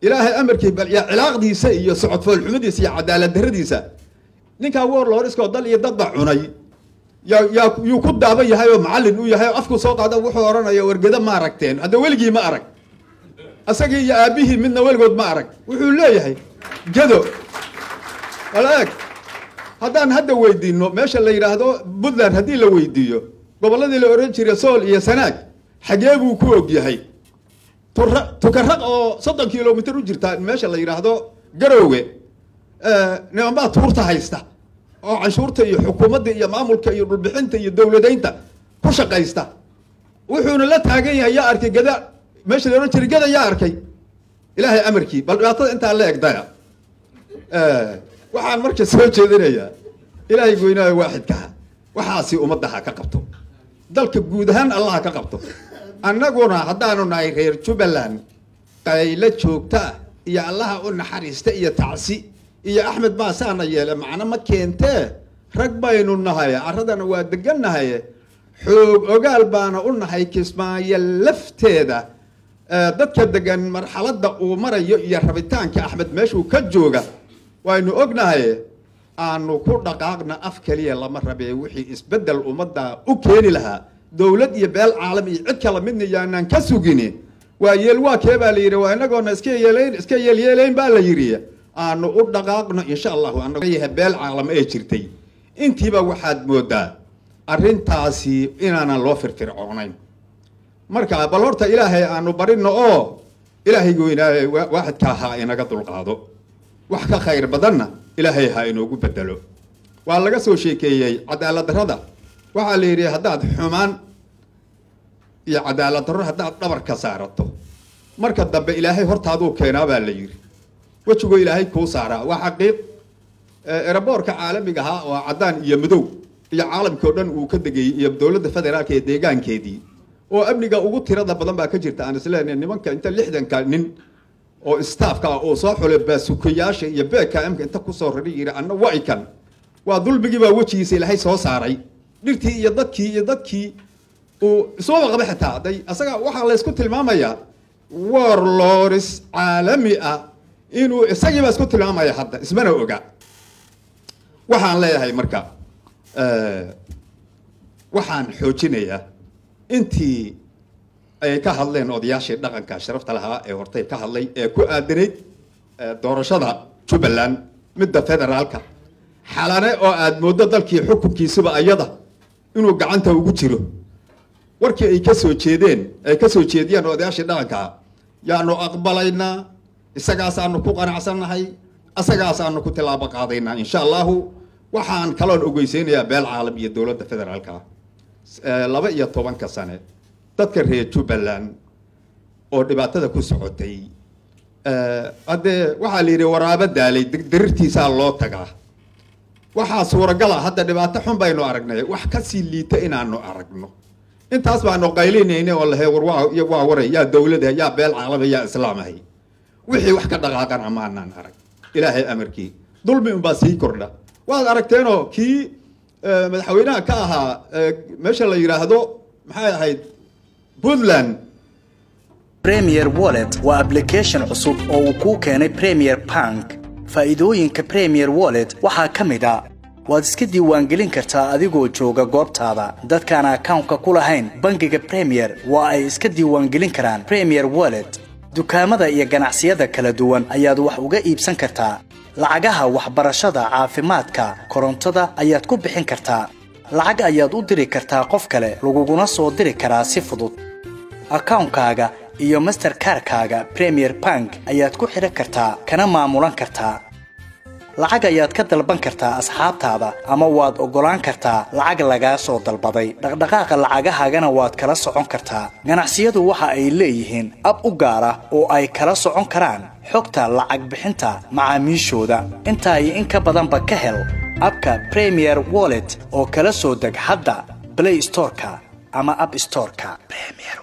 Ilaahay amarkii, bal iyo cilaaqdiisa iyo socod foolxumadiisa iyo cadaalad darradiisa, ninkaa warlordska oo dal iyo dadba cunay yaa yuu ku daaban yahay oo macallin u yahay oo afku soo qaada wuxuu odhanaya wargeda ma aragteen. Hadda weligii ma arag, asagii iyo aabbihii midna weligood ma arag. Wuxuu leeyahay Gedo. Wal eeg, haddaan hadda weydiino meesha la yidhaahdo Puntland, haddii la weydiiyo gobolladii la ohan jiray Sool iyo Sanaag xagee buu ku og yahay? Tura Tukaraq oo 30 kilomitr u jirta meesha la yidhaahdo Garoowe, niman baa tuurta haysta oo canshuurta iyo xukuumadda iyo maamulka iyo dhulbixinta iyo dowladaynta ku shaqaysta. Wuxuuna la taagan yahay yaa arkay Gada, meesha la ohan jiray Gada yaa arkay? Ilaahay amarkii, bal dhibaatada intaa la egdaya. Waxaan marka soo jeedinayaa, Ilaahay goynaayo waaxidkaha waxaasi ummadda ha ka qabto, dalka guud ahaan Allah ha ka qabto. Annaguna haddaanu nahay reer Jubbaland, qaylo joogto ah iyo Allaha u naxariista iyo tacsi iyo Axmed baasaana yeele macno ma keentee. Rag baynu nahay, carradana waa degannahay, xoog ogaal baana u nahay. Kismaayo lafteeda dadka degan marxaladda uu marayo iyo rabitaanka Axmed meeshuu ka jooga waynu ognahay. Aanu ku dhaqaaqna, af keliya lama rabee, wixii isbeddel ummadda u keeni lahaa dowlad iyo beel caalam iyo cid kala midna yaanaan ka sugini. Waa yeel waa kee baa la yidhi, waa inagoona iska yeelayn, iska yeelyeelayn baa la yidhi. Aanu u dhaqaaqno insha Allahu. Anaga yahay beel caalam ee jirtay intiiba waxaad moodaa arrintaasi inaanan loo firfircoonayn. Marka bal horta Ilaahay aanu barino oo Ilaahay weynaaye waaxidka ha inaga dulqaado, wax ka khayr badanna Ilaahay ha inoogu bedelo. Waa laga soo sheekeeyey cadaalad darrada. Waxaa la yidhi haddaad xumaan iyo cadaalad darro haddaad dhabarka saarato, marka dambe Ilaahay hortaaduu keenaa baa la yidhi, wejigoo Ilaahay kuu saaraa. Waa xaqiiq. Airportka caalamiga ahaa oo caddaan iyo madow iyo caalamkii oo dhan uu ka degayey iyo dowladda federaalka ee deegaankeedii oo amniga ugu tirada badan baa ka jirta. Aan isleenahay nimanka inta 60-ka nin oo staffka ah oo soo xulay baasukayaasha iyo beeka inta kusoo raray yidhi anna wa ikan, waa dulmigii baa wejigiisa Ilaahay soo saaray. Dhirtii iyo dadkii iyo dadkii uu isumaba qaba xitaa day asaga waxaa laysku tilmaamayaa warlords caalami ah inuu isagiiba isku tilmaamaya, hadda ismana oga. Waxaan leeyahay marka, waxaan xoojinayaa intii ay ka hadleen odayaashii dhaqanka sharafta lahaa ee hortay ka hadlay ee ku aadanayd doorashada Jubbaland, midda federaalka Xalane oo aad mooddo dalkii xukunkiisuba ayada inuu gacanta ugu jiro. Warkii ay ka soo jeedeen, ay ka soo jeediyeen odayaashii dhaqankaa yaanu aqbalaynaa, isagaasaanu ku qanacsannahay, asagaasaanu ku tilaabo qaadaynaa insha Allahu. Waxaan kaloon ogeyseynayaa beel caalam iyo dowladda federaalka, 12-ka sane dadka reer Jubbaland oo dhibaatada ku socotay, haddee waxaa la yidhi waraabo daalay dirirtiisaa loo tagaa. Waxaa suuragala hadda dhibaato xun baynu aragnay, wax kasii liita inaanu aragno. Intaas baanu qaylinayna oo lahay war waa waray, yaa dowlada, yaa beel caalama, yaa islaamahay, wixii wax ka dhaqaaqana maanaan arag. Ilaahay amarkii, dulmi unbaa sii kordha. Waad aragteenoo kii madaxweynaha ka ahaa meesha la yidhaahdo maxay ahayd, Puntland. Premier Wallet waa application cusub oo uu kuu keenay Premier Bank. Faa'iidooyinka Premier Wallet waxaa ka mid ah waad iska diiwaangelin kartaa adigoo jooga goobtaada. Dadkaan akawnka ku lahayn bangiga Premier waa ay iska diiwaangelin karaan Premier Wallet. Dukaamada iyo ganacsiyada kala duwan ayaad wax uga iibsan kartaa. Lacagaha waxbarashada, caafimaadka, korontada ayaad ku bixin kartaa. Lacag ayaad u diri kartaa qof kale, laguguna soo diri karaa si fudud. Akawnkaaga iyo Mastercardkaaga Premier Bank ayaad ku xidhan kartaa kana maamulan kartaa. Lacag ayaad ka dalban kartaa asxaabtaada ama waad oggolaan kartaa lacag lagaa soo dalbaday. Dhaqdhaqaaqa lacagahaagana waad kala socon kartaa. Ganacsiyadu waxa ay leeyihiin ab u gaar ah oo ay kala socon karaan xogta lacag bixinta macaamiishooda. Intaa iyo in ka badanba ka hel appka Premier Wallet oo kala soo deg hadda Play Storeka ama App Storeka. Premier.